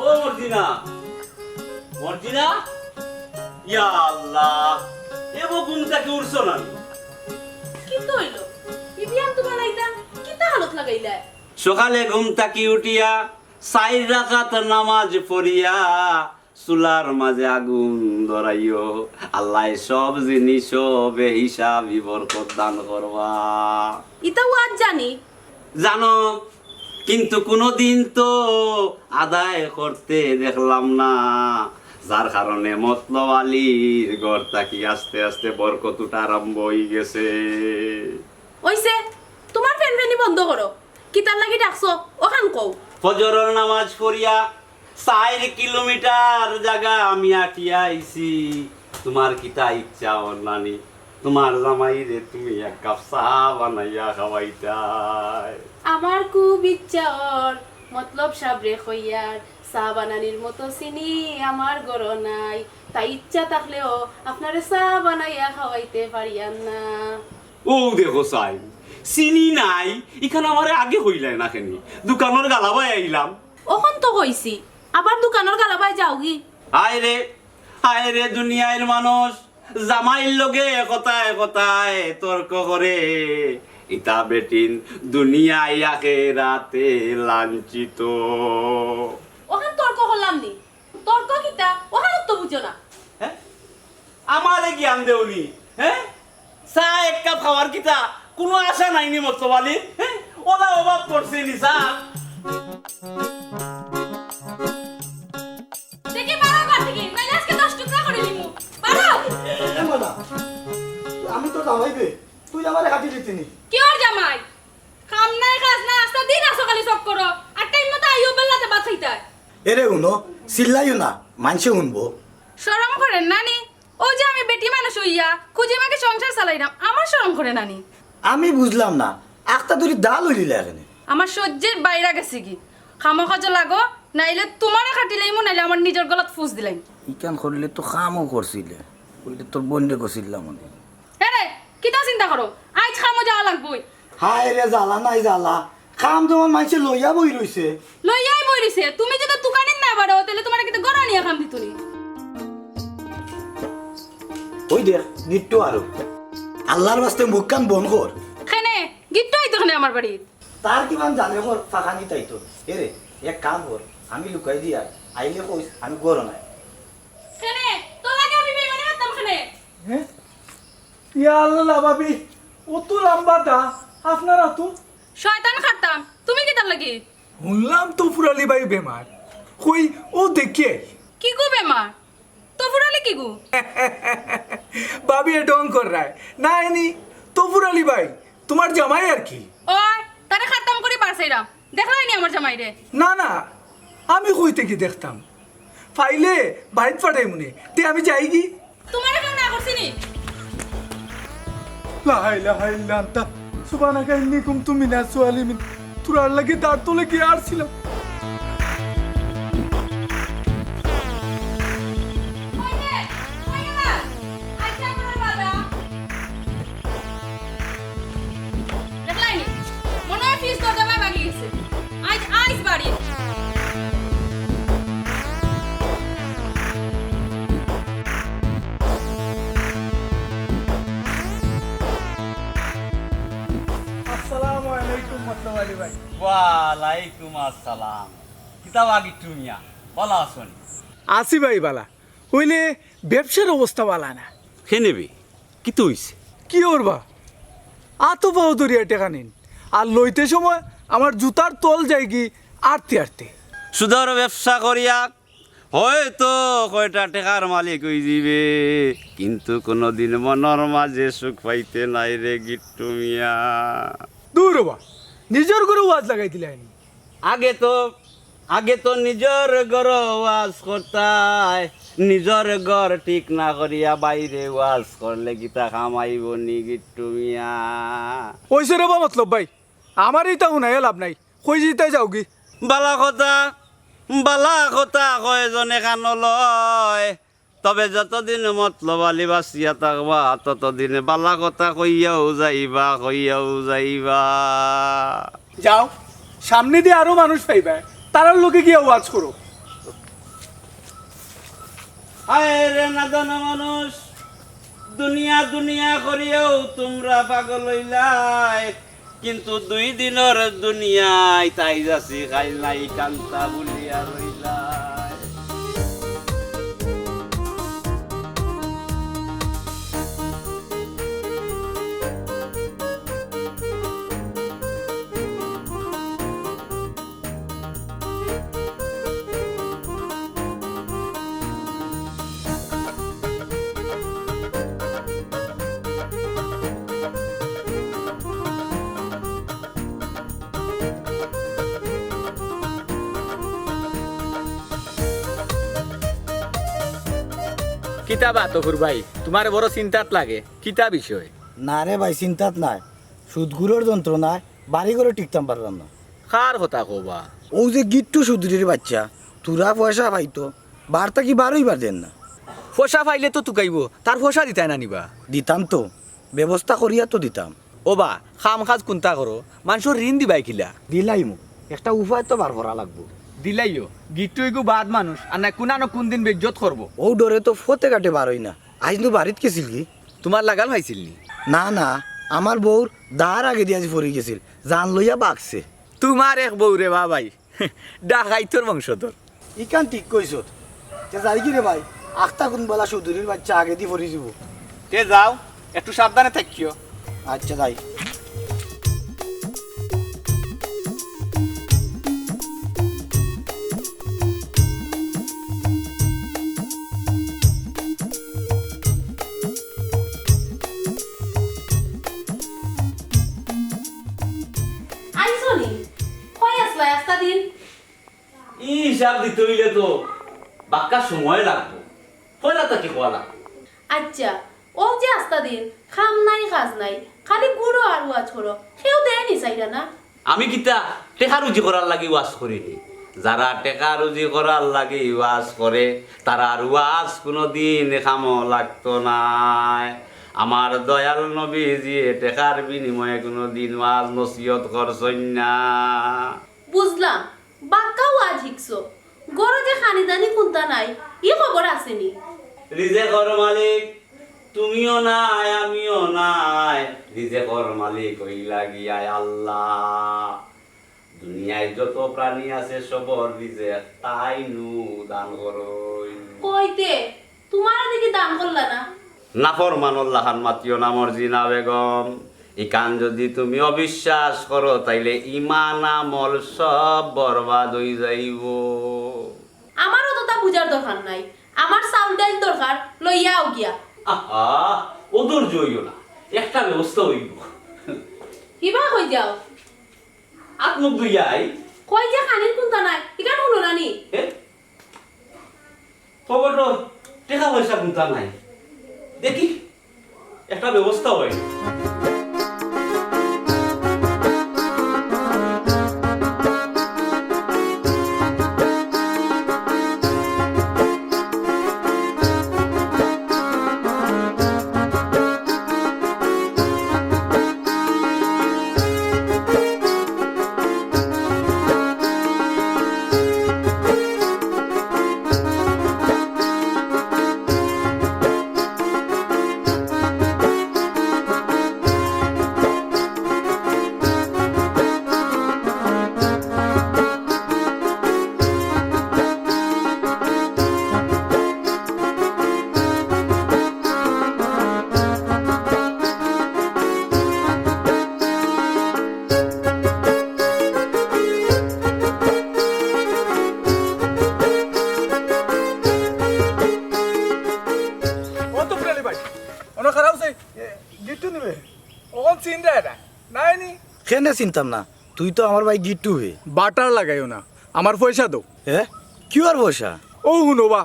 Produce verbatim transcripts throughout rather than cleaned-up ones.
ও মর্জিনা, মর্জিনা, ইয়া আল্লাহ, এবো ঘুম থাকি উঠছো না নি? কিতা অইলো? ইবিয়ান তুমার আইতা কিতা হালত লাগাইলা? সকালে ঘুম থাকি উঠিয়া চাইর রাকাত নামাজ পড়িয়া চুলার মাঝে আগুন ধরাইও। আল্লায় সব জিনিসো বেহিসাবি বরকত দান করবা। ইতা ওয়াজ জানি। জানো, কিন্তু কুনুদিন তো আদায় করতে দেখলাম না, যার কারণে মতলব আলীর ঘর থাকি আস্তে আস্তে বরকত উঠা আরম্ভ অইগেছে। অইছে, তুমার ফেনফেনি বন্ধ করো। কিতার লাগি ডাকছো, অখান কও। ফজরর নামাজ পড়িয়া চাইর কিলোমিটার জাগা আমি আটিয়া আইছি। তুমার কিতা ইচ্ছা অর নানি? তুমার জামাইরে তুমি এক কাপ চা বানাইয়া খাওয়াইতায়। আমার খুব ইচ্ছা অর, মতলব সাবরে কইয়ার, চা বানানির মতো চিনি আমার ঘরো নাই। তাই ইচ্ছা থাকলেও আপনারে চা বানাইয়া খাওয়াইতে পারিয়ার না। ও দেখো চাই, চিনি নাই, ইখান আমারে আগে কইলায় না কেনে? দোকানর গালাবায় আইলাম। অখন তো কইছি, আবার দোকানর গালাবায় যাওগি? হায় রে, হায় রে দুনিয়ার মানুষ, জামাইর লগে কথায় কথায় তর্ক করে। ইতা বেটিন দুনিয়ায় আখেরাতে লাঞ্ছিত। অখান তর্ক করলাম নি? তর্ক কিতা? অখান তো বুঝো না। হ্যাঁ? আমারে জ্ঞান দেওনি, হ্যাঁ? চা এক কাপ খাওয়ার কিতা কুনু আশা নাই নি মতলব আলীর, হ্যাঁ? অলা অভাব পড়ছে নি চা। দেখি বারো ঘর থাকি, নাইলে আজকে দশ টুকরা করি দিমু। বারো। এ মনা, আমি তো জামাই বে, তুই আমারে কাটি দিতি নি। কিওর জামাই? কাম নাই, কাজ নাই, আস্তা দিন আছো খালি চক্করো। আর টাইম মতো আইও, বেলাতে ভাত খাইতায়। এরে হুনো, চিল্লাইও না, মাইনষে হুনবো। শরম করের না নি? অউ যে আমি বেটি মানুষ অইয়া খুজি মাগি সংসার চালাইরাম, আমার শরম করে না নি? আমি বুঝলাম না, আখতা ধরি দা লইলিলা কেনে? আমার সহ্যের বাইরা গেছেগি। কামো কাজো লাগো, নাইলে তুমারে কাটিলাইমু, নাইলে আমার নিজর গলাত ফুস দিলাইমু। ইখান করলে তো কামও করছিলে, অইলে তোর বইনরে করছিলাম অনে। এরে, কিতা চিন্তা করো? আইজ কামো যাওয়া লাগবোই। হায় রে, জ্বালা নাই জ্বালা। কাম যেমন মাইনষে লইয়া বই রইছে। লইয়াই বই রইছে। তুমি যদি দোকানে না বাড়ো, তাইলে তুমারে কিতা ঘরো আনিয়া কাম দিতো নি? ওই দেখ, গিট্টু আরো। আল্লাহর ওয়াস্তে মুখখান বন্ধ কর। কেনে? গিট্টু আইতো কেনে আমার বাড়িত? তার কিমান জানে কর ফাঁকানি তাই তো। এরে, এক কাম কর, আমি লুকাই দিয়া, আইলে কইস, আমি ঘরো নাই। কেনে? তোর লগে আমি বেইমানি করতাম কেনে? হ্যাঁ? ইয়া আল্লাহ, ভাবি, অত লম্বা দা, আপনারা তো। শয়তান খাটতাম, তুমি কিতার লাগি? হুনলাম তফুর আলী ভাই বেমার। কই, ও দেখিয়াই। কিগু বেমার? তফুর আলী কিগু? ভাবিয়ে ঢং কররায়। না এনি, তফুর আলী ভাই, তুমার জামাই আর কি। ওই, তারে খাতাম করি বার চাইরাম। দেখলায় নি আমার জামাইরে? না, না, আমি কই থাকি দেখতাম? পাইলে বাইত পাঠাইমুনে। তে আমি যাইগি। তুমারে কেউ না করছে নি? লা ইলাহা ইল্লা আনতা, সুবহানাকা ইন্নী কুনতু মিনাজ জালিমিন। তোরার লাগি দাঁড় তলে গিয়া আরছিলাম। কই রে? কই গেলা? আচ্ছা, আমার বাবা। দেখলায় নি? মনে হয় ফ্রিজ দরজা ভাই ভাগি গেছে। আইজ, আইজ বাড়ি। ওয়ালাইকুম আসসালাম। কিতা বা গিট্টু মিয়া, ভালা আছইন? আছি ভাই ভালা। অইলে ব্যবসার অবস্থা ভালা না। কেনে বে? কিতা অইছে? কি অইবো বা? আতো পাও ধরিয়া টেকা নিন, আর লইতে সময় আমার জুতার তল যায়গি আটতে আটতে। সুদর ব্যবসা করিয়া হয়তো কয়টা টেকার মালিক অইযিবে, কিন্তু কুনুদিন মনর মাঝে সুখ পাইতে নায় রে গিট্টু মিয়া। দুরো বা, নিজর ঘরো ওয়াজ লাগাই দিলায়নি। আগে তো, আগে তো নিজর ঘরো ওয়াজ করতায়, নিজর ঘর ঠিক না করিয়া বাইরে ওয়াজ করলে কিতা কাম আইবো নি গিট্টু মিয়া? অইছে রে বা মতলব ভাই, আমারে ইতা হুনাইয়া লাভ নাই, কই যিতায় যাওগি। ভালা কথা, ভালা কথা কয়জনে কানো লয়, তবে যতদিন মতলব আলী বাচিয়া থাকবা, ততদিন ভালা কথা কইয়াউ যাইবা, কইয়াউ যাইবা। যাও, সামনেদি আরো মানুষ পাইবায়, তারার লগে গিয়া ওয়াজ করো। হায় রে নাদান মানুষ, দুনিয়া দুনিয়া করিয়াউ তুমরা পাগল অইলায়, কিন্তু দুই দিনর দুনিয়াত আইজ আছি কাইল নাই কান্তা বুলিয়া রইলায়। কিতা বা তফুর ভাই, তুমারে বড় চিন্তাত লাগে, কিতা বিষয়? না রে ভাই, চিন্তাত নায়, সুদখুরর যন্ত্রণায় বাড়ি ঘরো টিকতাম পাররাম না। কার কথা কও বা? অউ যে গিট্টু চৌধুরীর বাইচ্চা, থুড়া পয়সা পাইতো, বার থাকি বারইবার দের না। পয়সা পাইলে তো তুকাইবো, তার পয়সা দিতায় না নি বা? দিতাম তো, ব্যবস্থা করিয়া তো দিতাম। ও বা, কাম কাজ কুন্তা করো, মানষর ঋণ দিবায় কিলা? দিলাইমু, একটা উপায় তো বার করা লাগবো। দিলাইও, গিট্টু ইগু বাদ মানুষ, আর নায় কুনানো কুনদিন বেইজ্জত করবো। অউ ডরে তো ফতে ঘাটে বারই না। আইজ নু বাড়িত গেছিল কি? তুমার লাগাল পাইছিল নি? না, না, আমার বউর দার আগেদি আইজ পড়ি গেছিল, জান লইয়া বাগছে। তুমার এক বউ রে বা ভাই, ডাকাইতর বংশধর। ইখান ঠিক কইছত। তে যাইগি রে ভাই, আখতা কুনবালা চৌধুরীর বাইচ্চা আগেদি পড়ি যিবো। তে যাও, একটু সাবধানে থাকিও। আইচ্ছা, যাই। আইছো নি? কই আছলায় আস্তা দিন? ই হিসাব দিতে অইলে তো বাক্কা সময় লাগবো। পয়লা থাকি কওয়া লাগবো। আইচ্ছা, অউ যে আস্তা দিন, কাম নাই কাজ নাই, খালি ঘুরো আর ওয়াজ করো, কেউ দেয় নি চাইরা না? আমি কিতা টেকা রুজি করার লাগি ওয়াজ করি নি? যারা টেকা রুজি করার লাগি ওয়াজ করে, তারার ওয়াজ কুনুদিন কামো লাগতো নায়। আমার দয়াল নবীজিয়ে টেকার বিনিময়ে কুনুদিন ওয়াজ নসিহত করছইন না। বুঝলাম, বাক্কা ওয়াজ হিকছো। ঘরো যে খানিদানি কুন্তা নাই, ই খবর আছে নি? রিজেকর মালিক তুমিও নায়, আমিও নায়, রিজেকর মালিক অইলা গিয়া আল্লাহ। দুনিয়াত যত প্রাণী আছে, সবর রিজেক তাইন নু দান করইন। কইতে, তুমারে দেখি দান করলা না? নাফরমানর লাখান মাতিও না মর্জিনা বেগম। ইখান যুদি তুমি অবিশ্বাস করো, তাইলে ইমান আমল সব বরবাদ অইযাইবো। আমার অততা বুঝার দরকার নাই, আমার চাউল ডাইল দরকার, লইয়া আও গিয়া। আহা, অধৈর্য অইও না, একটা ব্যবস্থা অইবো। কিবা কই যাও? আত মুখ ধুইয়া আই। কই যে খানির কুন্তা নাই, ইখান হুনো না নি? এ? পকেটো টেকা পয়সা কুন্তা নাই। দেখি, একটা ব্যবস্থা অয়। অনো খারাপ চাই। এ, গিট্টু নিবে। অখন চিন্তা এটা। নাই নি? কেনে চিনতাম না? তুই তো আমার ভাই গিট্টু বে। বাটার লাগাইও না। আমার পয়সা দেও। এ? কিওর পয়সা? ও হুনো বা,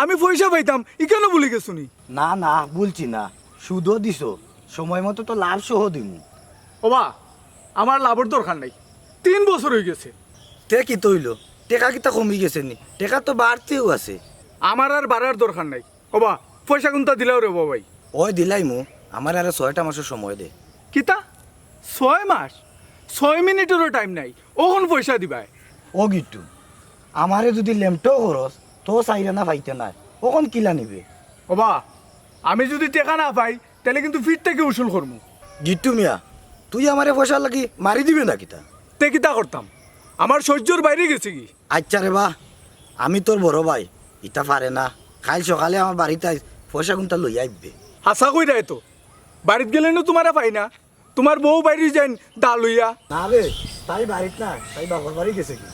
আমি পয়সা পাইতাম, ইখানও ভুলি গেছো নি? না, না, ভুলছি না। সুদও দিছো, সময় মতো তো লাভ সহ দিমু। ও বা, আমার লাভর দরকার নাই, তিন বছর অই গেছে। তে কিতা অইলো? টেকা কিতা কমি গেছে নি? টেকা তো বাড়তেউ আছে। আমার আর বাড়ার দরকার নাই। ও বা, পয়সা কুনতা দিলাও রে বা ভাই। অয় দিলাইমু, আমারে আরো ছয়টা মাসর সময় দে। কিতা? ছয় মাস? ছয় মিনিটরও টাইম নাই, অখন পয়সা দিবায়? ও গিট্টু, আমারে যুদি লেমটাও করস, তো চাইর আনা পাইতে নায়, অখন কিলা নিবে? ও বা, আমি যুদি টেকা না পাই, তাইলে কিন্তু ফির থাকি উসুল করমু। গিট্টু মিয়া, তুই আমারে পয়সার লাগি মারি দিবে না কিতা? তে কিতা করতাম? আমার সইজ্জর বাইরে গেছে গি। আইচ্ছা রে বা, আমি তোর বড় ভাই, ইতা পারে না। কাইল সকালে আমার বাড়িত আইস, পয়সা কুনতা লইয়া আইবে। হাছা কইরায় তো, বাড়িত গেলে নু তুমারে পাই না, তুমার বউ বাইরে যাইন দা লইয়া। না রে, তাই বাড়িত না, তাই বাপর বাড়ি গেছে গি।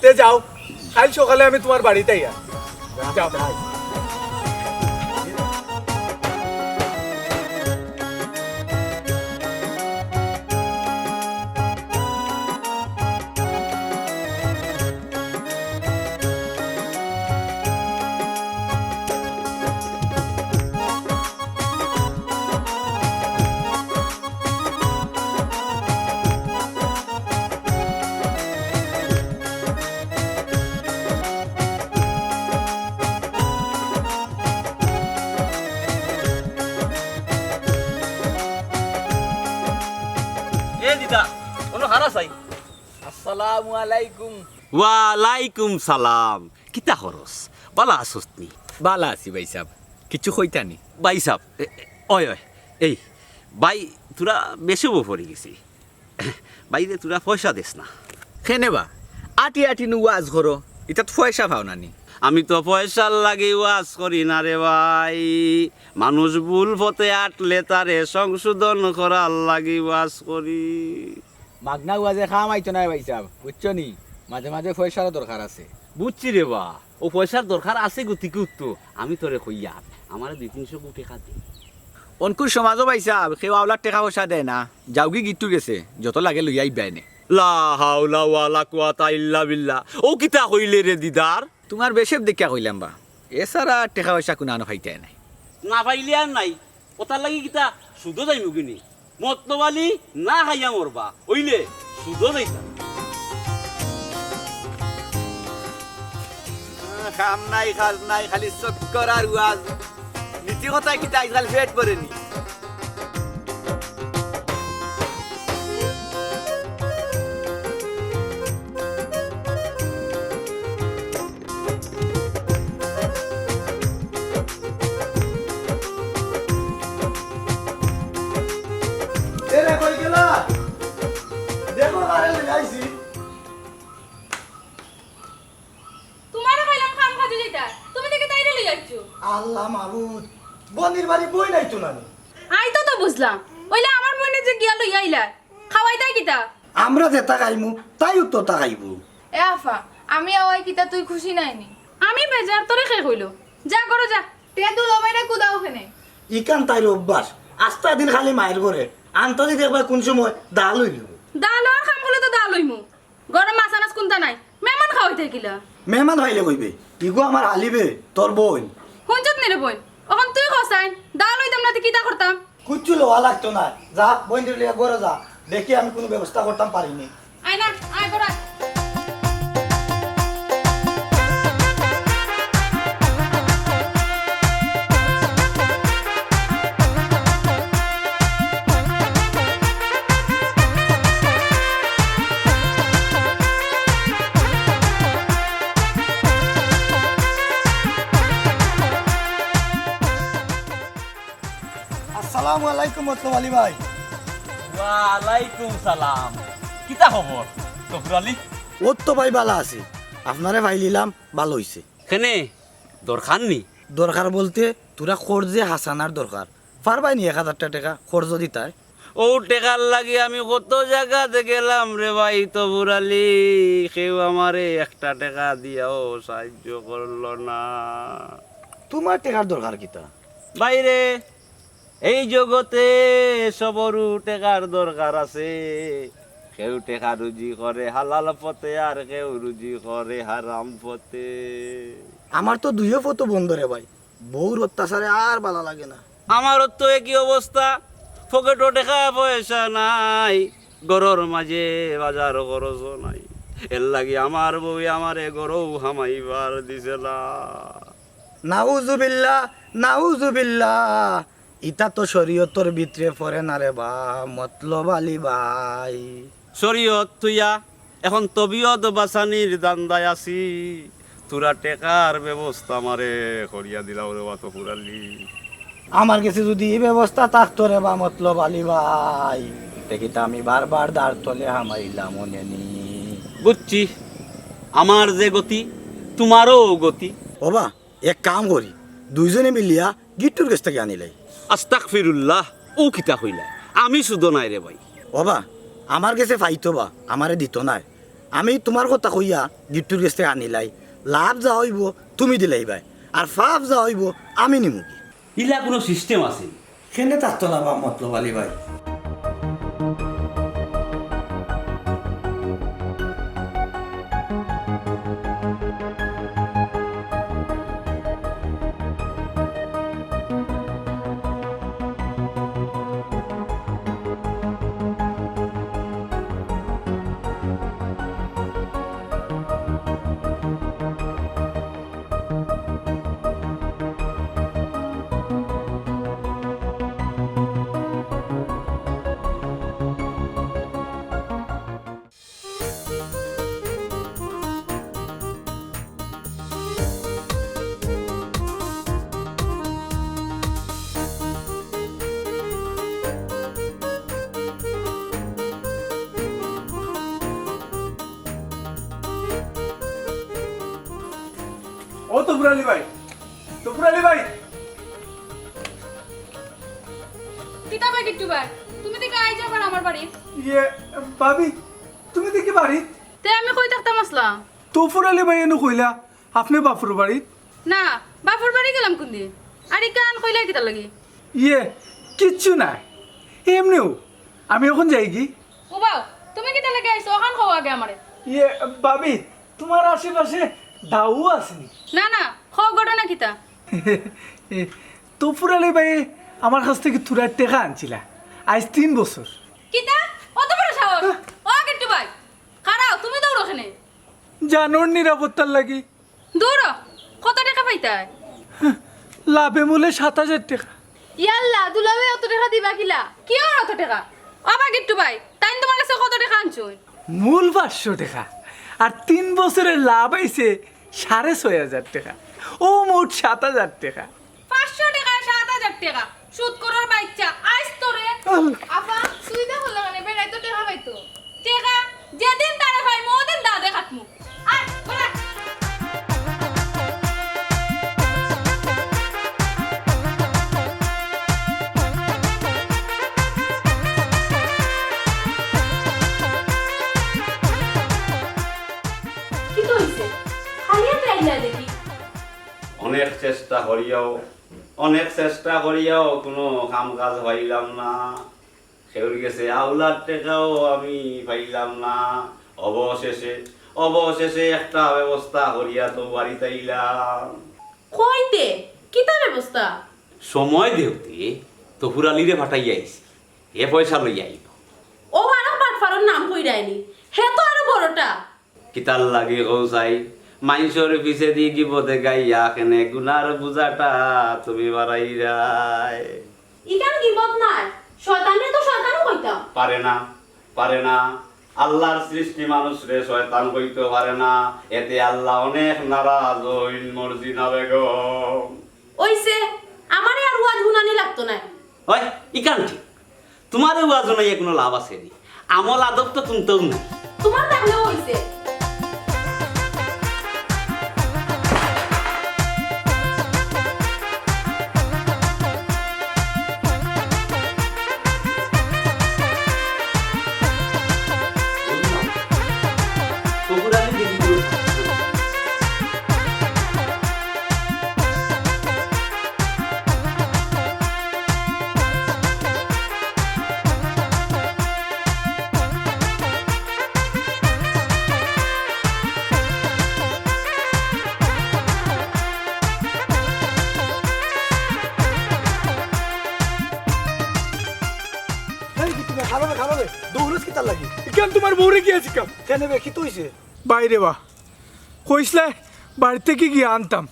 তে যাও, কাইল সকালে আমি তুমার বাড়িত আইয়ার। যাও। যাই। এ দিদা, অনো খারা চাই। আসসালামু আলাইকুম। ওয়ালাইকুম সালাম। কিতা করস? বালা আছস নি? বালা আছি ভাইসাব। কিচ্ছু কইতা নি? ভাইসাব, এ, এ, অয়, অয়। এই, ভাই, থুড়া বেশি বউ পড়ি গেছি। ভাইরে, থুড়া পয়সা দেস না। কেনে বা? আটি আটি নু ওয়াজ করো, ইতাত পয়সা পাও না নি? আমি তো পয়সার লাগি ওয়াজ করি না রে ভাই, মানুষ ভুল পথে আটলে তারে সংশোধন করার লাগি ওয়াজ করি। মাগনা ওয়াজে কাম আইতো নায় ভাইসাব, বুঝছো নি? মাঝে মাঝে পয়সারও দরকার আছে। বুঝছি রে বা, অউ পয়সার দরকার আছে গতিকে তো আমি তোরে কইয়ার, আমারে দুই তিনশো গু টেকা দে। অনকুর সমাজও ভাইসাব, কেউ আওলার টেকা পয়সা দেয় না। যাওগি গিট্টু গেছে, যত লাগে লইয়া আইবায় নে। লা হাওলা ওয়ালা কুওয়াতা ইল্লা বিল্লাহ। অউ কিতা কইলে রে দিদার? তুমার বেশেপ দেখিয়া কইলাম বা, এছাড়া টেকা পয়সা কুনানো পাইতায় নাই। না পাইলে আর নাই, অতার লাগি কিতা সুদো যাইমু গি নি? মতলব আলী না খাইয়া মরবা, অইলে সুদো যাইতাম। আহ, কাম নাই, কাজ নাই, খালি চক্কর আর ওয়াজ। নীতি কথা কিতা আজকাল পেট ভরে নি। এরে, কই গেলা? দেখো, কারে লই আইছি। তুমারে কইলাম কাম কাজে যাইতা, তুমি দেখি তাইরে লই আইছো। আল্লাহ মাবুদ, বনির বাড়ি বইন আইতো না নি? আইতো তো বুঝলাম, অইলে আমার বইনে যে গিয়া লই আইলা, খাওয়াইতায় কিতা? আমরা যেতা খাইমু, তাইও তো তা খাইবো। এ আফা, আমি আওয়ায় কিতা তুই খুশি নায় নি? আমি বেজার, তোরে কে কইলো? যা ঘরো যা। তে দুলাভাইরে কুদাও কেনে? ইখান তাইর অভ্যাস, আস্তা দিন খালি মাইর করে। আনতো দি দেখবায় কুন সময় দা লইলো। দা লওয়ার কাম করলে তো দা লইমু। ঘরো মাছ আনাজ কুনতা নাই, মেহমান খাওয়াইতায় কিলা? মেহমান খাইলে কইবে, ইগু আমার হালিবে, তোর বইন। হুনছত নি রে বইন, অখন তুই কছাইন, দা লইতাম না, তে কিতা করতাম? কুচ্ছু লওয়া লাগতো না, যা বইনরে লইয়া ঘরো যা, দেখি আমি কুনু ব্যবস্থা করতাম পারি নি। আয় না, আয় ঘরো আয়। আসসালামু আলাইকুম মতলব আলী ভাই। ওয়ালাইকুম সালাম। কিতা খবর তফুর আলী? অউ তো ভাই বালা আছি, আপনারে পাইলিলাম, বালা অইছে। কেনে, দরকার নি? দরকার বলতে থুড়া কর্জে হাসানার দরকার। পারবায় নি এক হাজারটা টেকা কর্জ দিতায়? অউ টেকার লাগি আমি কত জাগাত গেলাম রে ভাই তফুর আলী, কেউ আমারে একটা টেকা দিয়াও সাহায্য করলো না। তুমার টেকার দরকার কিতা? ভাইরে, এই জগতে সবরু টেকার দরকার আছে। কেউ টেকা রুজি করে হালাল পথে, আর কেউ রুজি করে হারাম পথে। আমার তো দুইও পথ বন্ধ রে ভাই, বউর অত্যাচারে আর ভালা লাগে না। আমারও তো একই অবস্থা, পকেটো টেকা পয়সা নাই, ঘরর মাঝে বাজার খরচও নাই। এর লাগি আমার বউয়ে আমারে ঘরও হামাইবার দিছে না। নাউজুবিল্লাহ, নাউজুবিল্লাহ। ইতা তো শরীয়তর ভিতরে পড়ে না রে বা, মতলব আলী ভাই। শরীয়ত থুইয়া এখন তবিয়ত বাঁচানির ধান্দায় আছি। থুড়া টেকার ব্যবস্থা আমারে করিয়া দিলাও রে বা তফুর আলী। আমার গেছে যুদি ই ব্যবস্থা থাকতো রে বা মতলব আলী ভাই, তে কিতা আমি বারবার দার তলে হামাইলাম অনে নি। বুঝছি, আমার যে গতি, তুমারও গতি। ওবা, এক কাম করি, দুইজনে মিলিয়া গিট্টুর গেছ থাকি আনিলাই। আস্তাগফিরুল্লাহ, অউ কিতা কইলা? আমি সুদো নায় রে ভাই। ওবা, আমার গেছে পাইতো বা, আমারে দিতো নায়। আমি তুমার কথা কইয়া গিট্টুর গেছ থাকি আনিলাই। লাভ যা অইবো তুমি দিলাইবায়, আর ফাফ যা অইবো আমি নিমুগি। ইলা কুনু system আছে নি? কেনে থাকতো না বা মতলব আলী ভাই? ও তফুর আলী ভাই, তফুর আলী ভাই। কিতা বা গিট্টু ভাই, তুমি দেখি আইজ আবার আমার বাড়ি? ইয়ে, ভাবি, তুমি দেখি বাড়িত? তে আমি কই থাকতাম আছলাম? তফুর আলী ভাইয়ে নু কইলা, আপনে বাফর বাড়িত? না, বাফর বাড়ি গেলাম কুনদিন? আর ইখান কইলা কিতার লাগি? ইয়ে, কিচ্ছু নায়, এমনেউ। আমি অখন যাইগি। ও বাউ, তুমি কিতার লাগি আইছো? অখান কও আগে আমারে। ইয়ে, ভাবি, তুমার আশেপাশে দাউ আছে নি? না, না, কও ঘটনা কিতা? এ, তফুর আলী ভাইয়ে আমার কাছ থাকি থুড়া টেকা আনছিলা, আইজ তিন বছর। কিতা? অত বড় সাহস? ও গিট্টু ভাই, খাড়াও, তুমি দৌড়ো কেনে? জানর নিরাপত্তার লাগি। দৌড়ো, কত টেকা পাইতায়? লাভে মূলে সাত হাজার টেকা। ইয়াল্লা, দুলাভাই অত টেকা দিবা কিলা? কিওর অত টেকা? ও বা গিট্টু ভাই, তাইন তুমার গেছে কত টেকা আনছইন? মূল পাঁচশো টেকা, আর তিন বছরে লাভ আইছে সাড়ে ছয় হাজার টেকা। অউ মোট সাত হাজার টেকা। পাঁচশো টেকায় সাত হাজার টেকা। সুদখোরর বাইচ্চা, আইজ তোরে। আল্লাহ। আফা, তুই তো হলো মানে বেড়াই তো টেকা পাইতো। টেকা, যেদিন তারে পাইমু, অদিন দাঁদে কাটমু। আয়, বেড়া। কিতা অইছে? খালি হাতে আইলা দেখি। অনেক চেষ্টা করিয়াও, অনেক চেষ্টা করিয়াও কুনু কাম কাজ পাইলাম না। কেউর গেছে আওলার টেকাও আমি পাইলাম না। অবশেষে, অবশেষে একটা ব্যবস্থা করিয়া তো বাড়িত আইলাম। কইতে? কিতা ব্যবস্থা? সময় দেউতে তফুর আলীরে পাঠাইয়া আইছি, হে পয়সা লইয়া আইবো। ও আরো বাটপারর নাম কইরায়নি, হে তো আরো বড়টা। কিতার লাগি কও চাই? মাইনষর পিছেদি গিবতে গাইয়া কেনে গুনার বুঝাটা তুমি বাড়াইরায়? ইখান গিবত নায়, শয়তানরে তো শয়তানও কইতাম। পারে না, পারে না। আল্লার সৃষ্টি মানুষরে শয়তান কইতো পারে না, এতে আল্লা অনেক নারাজ অইন, মর্জিনা বেগম। অইছে, আমারে আর ওয়াজ হুনানি লাগতো নায়। ওই, ইখান ঠিক। তুমারে ওয়াজ হুনাইয়া কুনু লাভ আছে নি? আমল আদব তো কুন্তাউ নাই। তুমার থাকলেও অইছে। কারণে, কারণে, দৌড়স কিতার লাগি? ইখান তুমার বউরে গিয়া জিকাও। কেনে বে, কিতা অইছে? বাইরে বা, কইছলায় বাড়ি থাকি গিয়া আনতাম।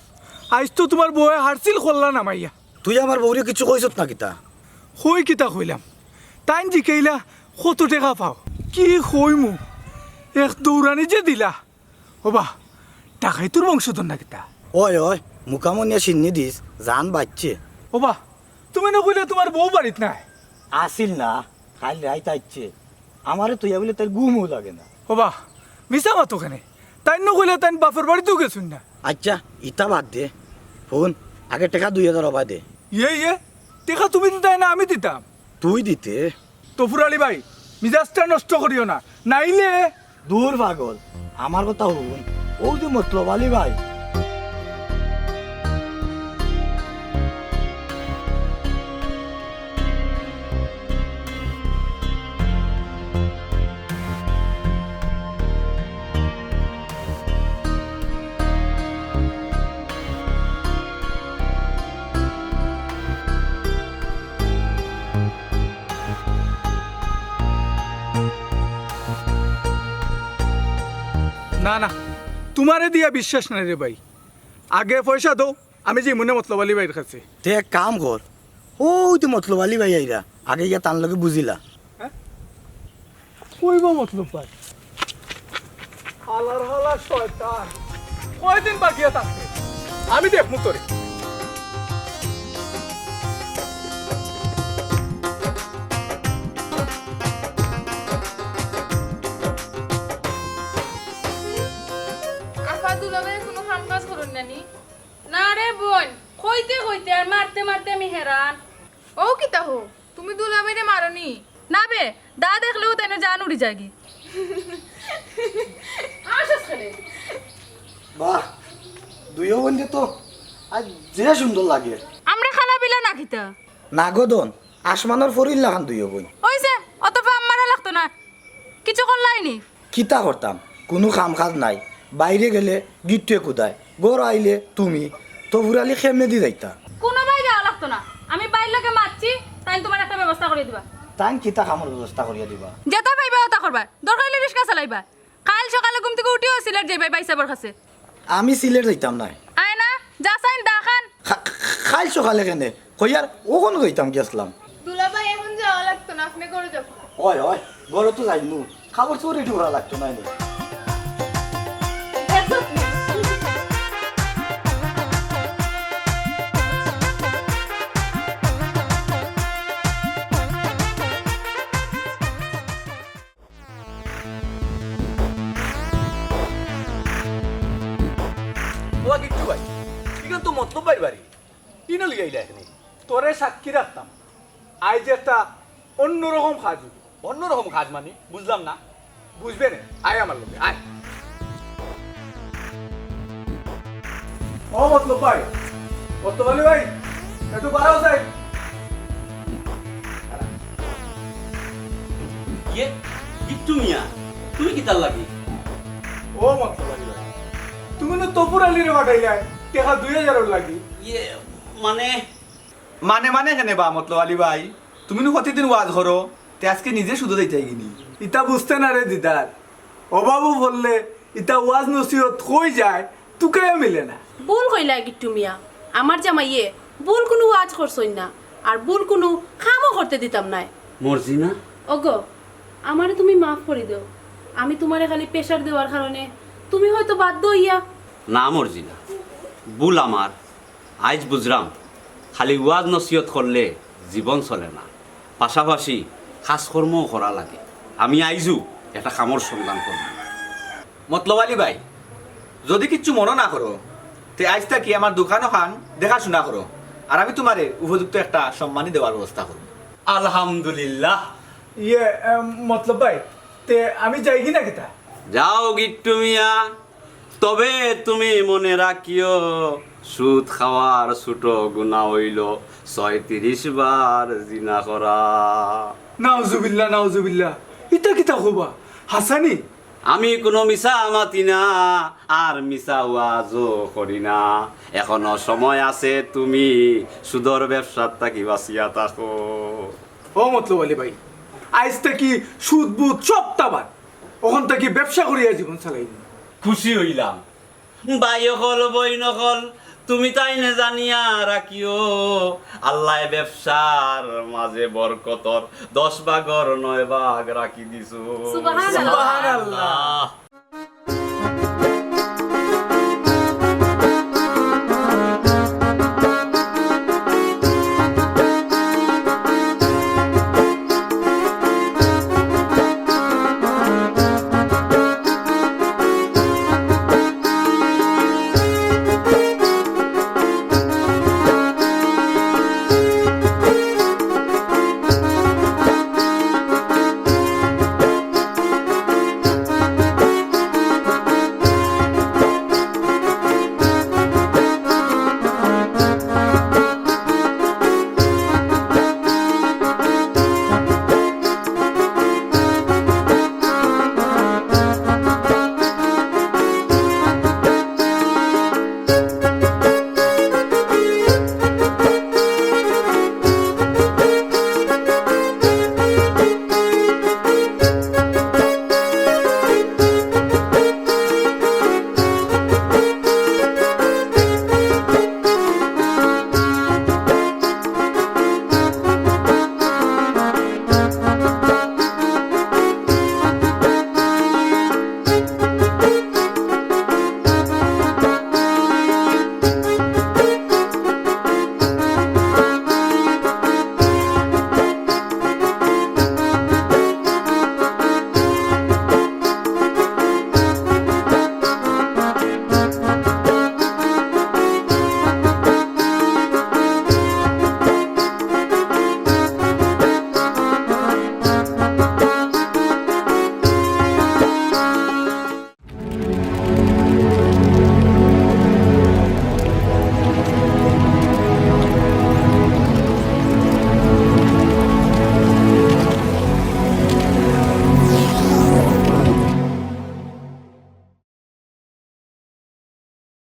আইজ তো তুমার বউয়ে হারছিল খল্লা নামাইয়া। তুই আমার বউরে কিচ্ছু কইছত না কিতা? কই কিতা কইলাম? তাইন জিকাইলা, "কত টেকা পাও?" কি কইমু? এক দৌড়ানি যে দিলা। ওবা, ডাকাইতর বংশধর না কিতা? ওই, ওই, মুখামনিয়া শিন্নি দিস, জান বাঁচছে। ওবা, তুমি না কইলে তুমার বউ বাড়িত নাই? আছিল না, কাইল রাইত আইছে। আমারে থইয়া বুলে তাইর ঘুমও লাগে না। ওবা, মিছা মাতো কেনে? তাইন না কইলে তাইন বাপর বাড়িতেও গেছইন না। আচ্ছা, ইতা বাদ দে। হুন, আগে টেকা দুই হাজার ওবা দে। ইয়ে, ইয়ে, টেকা তুমি দিতায় না আমি দিতাম? তুই দিতে। তফুর আলী ভাই, মিজাজটা নষ্ট করিও না, নাইলে। দূর পাগল, আমার কথা হুন। অউ যে মতলব আলী ভাই। না, না, তুমারে দিয়া বিশ্বাস নাই রে ভাই। আগে পয়সা দেও, আমি যাইমুনে মতলব আলী ভাইর কাছে। তে এক কাম কর, অউ তো মতলব আলী ভাই আইরা, আগে গিয়া তান লগে বুঝিলা। হ্যাঁ? কইবা মতলব ভাই? হালার হালা শয়তান, কয়দিন বাকিয়া থাকবে? আমি দেখমু তোরে। আফা, দুলাভাই কুনু কাম কাজ করইন না নি? না রে বইন, কইতে কইতে আর মারতে মারতে আমি হেরান। অউ কিতা হো, তুমি দুলাভাইরে মারো নি? না বে, দা দেখলেউ তাইনর জান উড়ি যায়গি। হাসস কেনে? বাহ, দুইও বইনরে তো আইজ যে সুন্দর লাগে। আমরা খালা বিলা না কিতা? না গো দন, আসমানর পরীর লাখান দুইও বইন। অইছে, অত ফাম মারা লাগতো না। কিচ্ছু করলায় নি? কিতা করতাম? কুনু কাম কাজ নাই। বাইরে গেলে গিট্টুয়ে কুদায়, ঘরো আইলে তুমি। তফুর আলী কেমনেদি যাইতা? কুনু বায় যাওয়া লাগতো না। আমি বাইর লগে মাতছি, তাইন তুমার একটা ব্যবস্থা করি দিবা। তাইন কিতা কামর ব্যবস্থা করিয়া দিবা? যেতা পাইবা অতা করবা। দরকার অইলে রিক্সা চালাইবা। কাইল সকালে ঘুম থাকি উঠিও সিলেট যাইবায় ভাইসাবর কাছে। আমি সিলেট যাইতাম নায়। আয় না, যা চাইন দা খান। খা-, কাইল সকালে কেনে? কইয়ার অখন যাইতাম গেছলাম। দুলাভাই, এখন যাওয়া লাগতো না, আপনে ঘরো যাউক্কা। ওই, ওই, ঘরো তো যাইমু। কাপড় চোপড় ready করা লাগতো নায় নি। ও গিট্টু ভাই, ইখান তো মতলব ভাইর বাড়ি। ইনো লইয়া আইলা এখানে। তোরে সাক্ষী রাখতাম। আইজ একটা অন্যরকম কাজ অইবো। অন্যরকম কাজ মানে? বুঝলাম না। বুঝবে নে, আয় আমার লগে, আয়। ও মতলব ভাই, মতলব আলী ভাই, একটু বাড়াও যাই। ইয়ে, গিট্টু মিয়া, তুমি কিতার লাগি? ও মতলব আলী ভাই, তুমি না তফুর আলীরে পাঠাইলায়, টেকা দুই হাজারর লাগি। ইয়ে, মানে? মানে, মানে কেনে বা মতলব আলী ভাই? তুমি নু প্রতিদিন ওয়াজ করো, তে আজকে নিজে সুদো যাইতায় গি নি? ইতা বুঝতে না রে দিদার, অভাবো পড়লে ইতা ওয়াজ নসিহত কই যায়, তুকাইয়া মিলে না। ভুল কইলায় গিট্টু মিয়া, আমার জামাইয়ে ভুল কুনু ওয়াজ করছইন না, আর ভুল কুনু কামও করতে দিতাম নায়। মর্জিনা? ওগো, আমারে তুমি মাফ করি দেও, আমি তুমারে খালি pressure দেওয়ার কারণে তুমি হয়তো বাধ্য অইয়া। না মর্জিনা, ভুল আমার, আইজ বুঝরাম, খালি ওয়াজ নসিহত করলে জীবন চলে না, পাশাপাশি কাজকর্মও করা লাগে। আমি আইজউ একটা কামর সন্ধান করমু। মতলব আলী ভাই, যদি কিচ্ছু মনো না করো, তে আইজ থাকি আমার দোকান অখান দেখাশুনা করো, আর আমি তুমারে উপযুক্ত একটা সম্মানী দেওয়ার ব্যবস্থা করমু। আলহামদুলিল্লাহ। ইয়ে, এম, মতলব ভাই, তে আমি যাইগি না কিতা? যাও গিট্টু মিয়া, তবে তুমি মনে রাখিও, সুদ খাওয়ার ছোট গুনা অইলো ছয়ত্রিশ বার জিনা করা। নাউজুবিল্লাহ, নাউজুবিল্লাহ। ইতা কিতা কইবা? হাছানি? আমি কুনু মিছা মাতি না, আর মিছা ওয়াজও করি না। এখনো সময় আছে, তুমি সুদর ব্যবসার থাকি বাঁচিয়া থাকো। ও মতলব আলী ভাই, আইজ থাকি সুদ বুদ সবতা বাদ। অখন থাকি ব্যবসা করিয়া জীবন চালাইমু। খুশি অইলাম। ভাই অকল, বইন অকল, তুমি তাইনে জানিয়া রাখিও, আল্লায় ব্যবসার মাঝে বরকতর দশ ভাগর নয় ভাগ রাখি দিছইন। সুবহানাল্লাহ। সুবহানাল্লাহ।